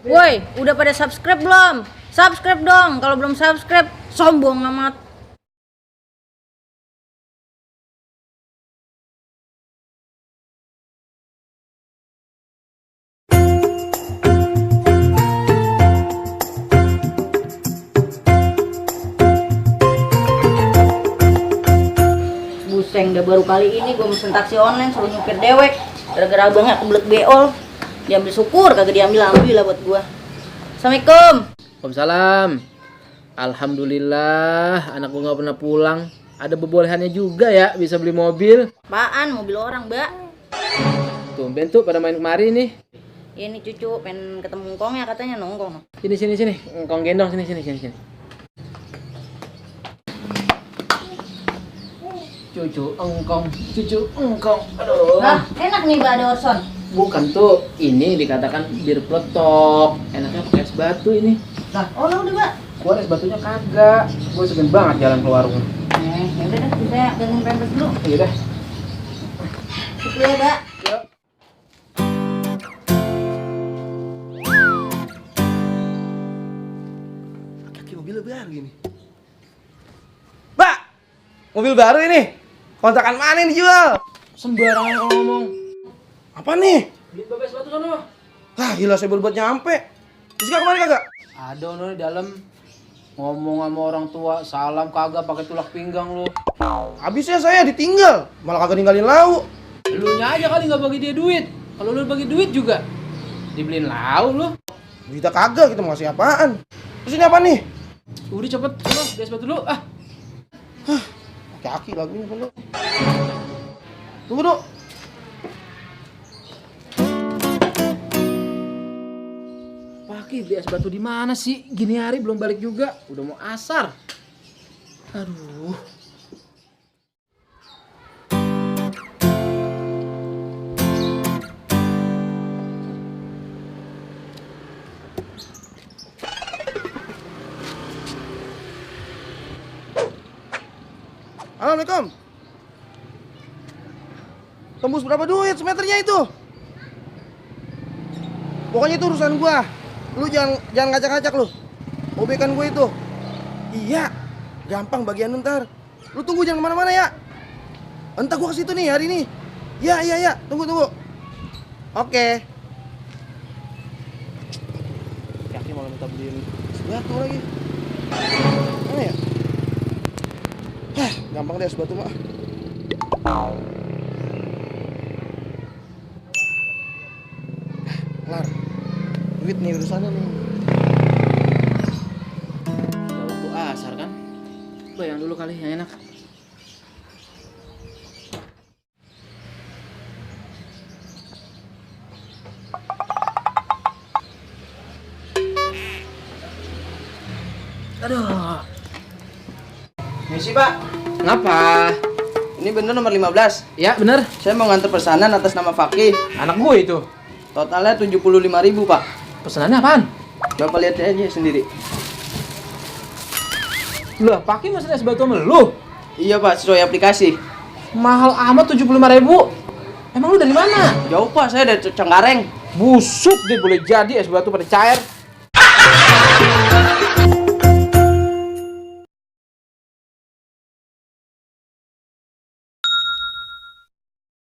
Woi, udah pada subscribe belum? Subscribe dong. Kalau belum subscribe, sombong amat. Buseng, udah baru kali ini gue mesen taksi online suruh nyupir dewek. Gara-gara abangnya kebelet beol. Diambil syukur, kagak diambil alhamdulillah buat gue. Assalamualaikum. Waalaikumsalam. Alhamdulillah, anak gua nggak pernah pulang. Ada bobolehannya juga ya, bisa beli mobil. Apaan? Mobil orang, Mbak. Tumben tuh pada main kemari nih. Ini cucu pengen ketemu ngkongnya katanya nongkrong. Sini. Engkong gendong sini. Cucu engkong. Aduh. Nah, enak nih Mbak ada Orson. Bukan tuh, ini dikatakan bir peletok. Enaknya pakai es batu ini. Nah, oh udah Mbak. Gua es batunya kagak. Gua segen banget jalan ke warung. Ya udah dah, saya gantiin pampers dulu. Iya dah. Gitu ya, Mbak. Yuk. Kaki mobil baru gini. Mbak, mobil baru ini. Kontrakan mana yang dijual? Sembarangan kalau ngomong. Apa nih? Duit bapak es batu sono. Ah, gila saya baru buat nyampe. Jessica kemana kagak? Ada ono di dalam. Ngomong sama orang tua, salam kagak pakai tulak pinggang lu. Habisnya saya ditinggal, malah kagak ninggalin lauk. Elunya aja kali nggak bagi dia duit. Kalau lu bagi duit juga dibeliin lauk lu. Kita kagak, kita mau ngasih apaan? Terus ini apa nih? Udah cepet, sono, es batu dulu. Ah, Kaki lagunya apa lu? Tunggu dulu. Paki beli es batu di mana sih? Gini hari belum balik juga. Udah mau asar. Aduh. Assalamualaikum. Tembus berapa duit semeternya itu? Pokoknya itu urusan gua. Lu jangan ngacak-ngacak lu. Obekan gue itu. Iya. Gampang bagian ntar. Lu tunggu jangan kemana-mana ya. Entar gua ke situ nih hari ini. Ya. Tunggu. Oke. Yakin malah minta beliin es batu lagi. Mana ya? Gampang deh es batu mah. Kelar. Duit nih urusannya nih. Udah waktu asar kan? Bayang dulu kali yang enak. Aduh. Misi Pak. Ngapa? Ini bener nomor 15. Ya bener. Saya mau nganter pesanan atas nama Fakih. Anak gue itu. Totalnya 75.000 Pak. Pesanannya apaan? Bapak lihat aja sendiri. Lah, Paki mesen es batu sama lu? Iya Pak, sesuai aplikasi. Mahal amat 75.000. Emang lu dari mana? Jauh Pak, saya dari Cengkareng. Busuk deh, boleh jadi es batu pada cair.